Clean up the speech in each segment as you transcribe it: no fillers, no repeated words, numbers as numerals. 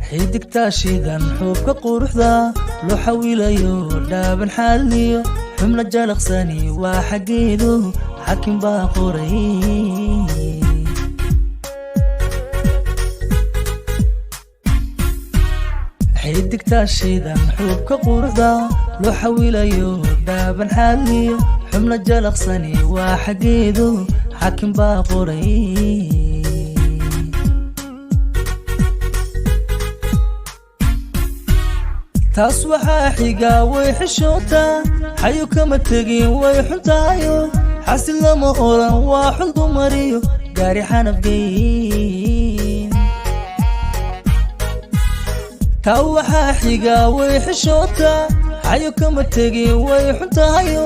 Xidigtaa shidan, xuubka quruxda loo xawilayo, dhaaban xaaliyo xubna jalaqsani waa xaggeedu, xakim baa qoray. Xidigtaa shidan, xuubka quruxda loo xawilayo, dhaaban xaaliyo xubna jalaqsani waa xaggeedu, xakim baa qoray. Taas waxaa xigaa way xishootaa, xayu kama tegin, way xuntaayo, xasid lama oran, waa xul dumariyo gaari xanafgeyn. Taa waxaa xigaa way xishootaa, xayu kama tegin, way xuntahayo,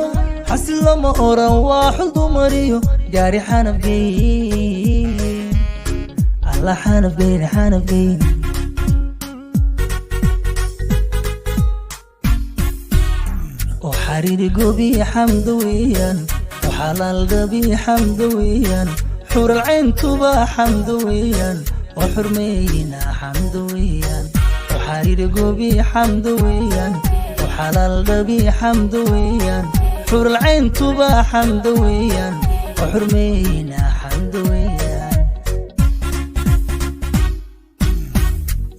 xasid lama oran, waa xul dumariyo gaari xanafgeyn. Alla xanafgeyn, xanafgeyn. Oo xariiri gobi xamdo weeyaan, oo xalaal dhabi xamdo weeyaan, xural cayntuba xamdo weeyaan, oo xurmeeyna xamdo weeyaan. Oo xariiri gobi xamdo weeyaan, oo xalaal dhabi xamdo weeyaan, xural cayntuba xamdo weeyaan, oo xurmeeyna xamdo weeyaan.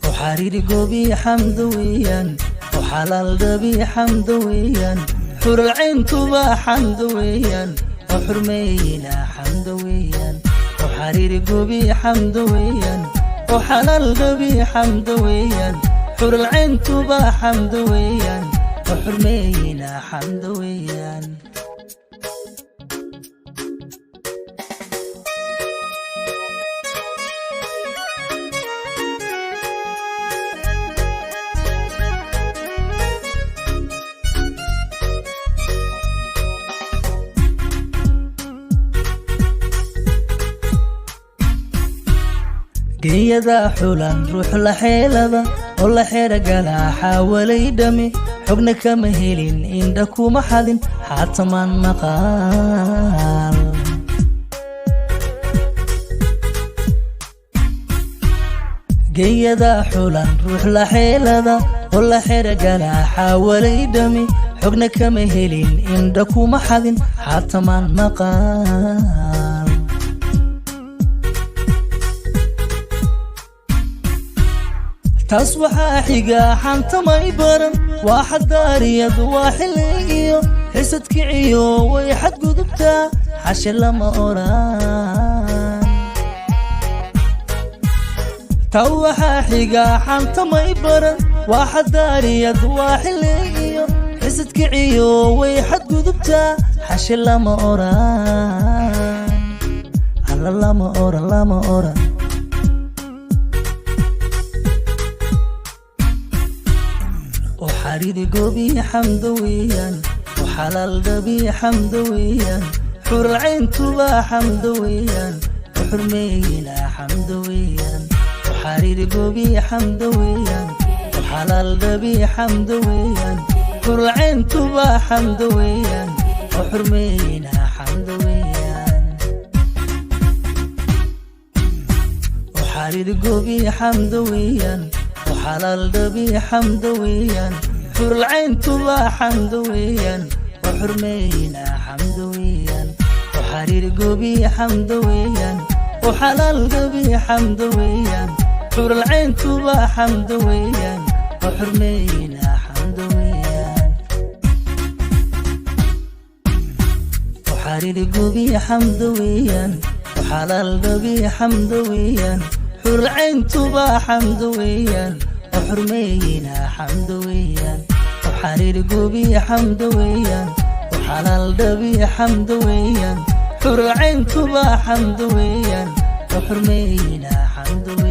Oo xariiri gobi xamdo weeyaan, oo xalaal dhabi xamdo weeyaan, xural cayntuba xamdo weeyaan, oo xurmeeyna xamdo weeyaan. Oo xariiri gobi xamdo weeyaan, oo xalaal dhabi xamdo weeyaan, xural cayntuba xamdo weeyaan, oo xurmeeyna xamdo weeyaan. Geeyada xulan ruux la xeelada oo la xeera galaa, xaawalay dhami, xogna kama helin, indha kuma xadin, xaatamaan maqaal. Geeyada xulan ruux la xeelada oo la xeera galaa, xaawalay dhami, xogna kama helin, indha kuma xadin, xaatamaan maqaal. Taas waxaa xigaa xantamay baran, waa xadaariyad, waa xilligiyo xisad kiciyo, way xadgudubtaa, xashe lama oran. Taa waxaa xigaa xantamay baran, waa xadaariyad, waa xilligiyo xisad kiciyo, way xadgudubtaa, xashe lama oran. Alla lama oran, lama oran. Oo xariiri gobi xamdo weeyaan, oo xalaal dhabi xamdo weeyaan, xural cayntuba xamdo weeyaan, oo xurmeeyna xamdo weeyaan. Oo xariiri gobi xamdo weeyaan, oo xalaal dhabi xamdo weeyaan, xural cayntuba xamdo weeyaan, oo xurmeeyna xamdo weeyaan. Oo xariiri gobi xamdo weeyaan, oo xalaal dhabi xamdo weeyaan, xural cayntuba xamdo weeyaan, oo xurmeeyna xamdo weeyaan. Oo xariiri gobi xamdo weeyaan, oo xalaal dhabi xamdo weeyaan, xural cayntuba xamdo weeyaan, oo xurmeeyna xamdo weeyaan. Oo xariiri gobi xamdo weeyaan, oo xalaal dhabi xamdo weeyaan, xural cayntuba xamdo weeyaan, oo xurmeeyna xamdo weeyaan. Oo xariiri gobi xamdo weeyaan, oo xalaal dhabi xamdo weeyaan, xural cayntuba xamdo weeyaan, oo xurmeeyna xamdo weeyaan.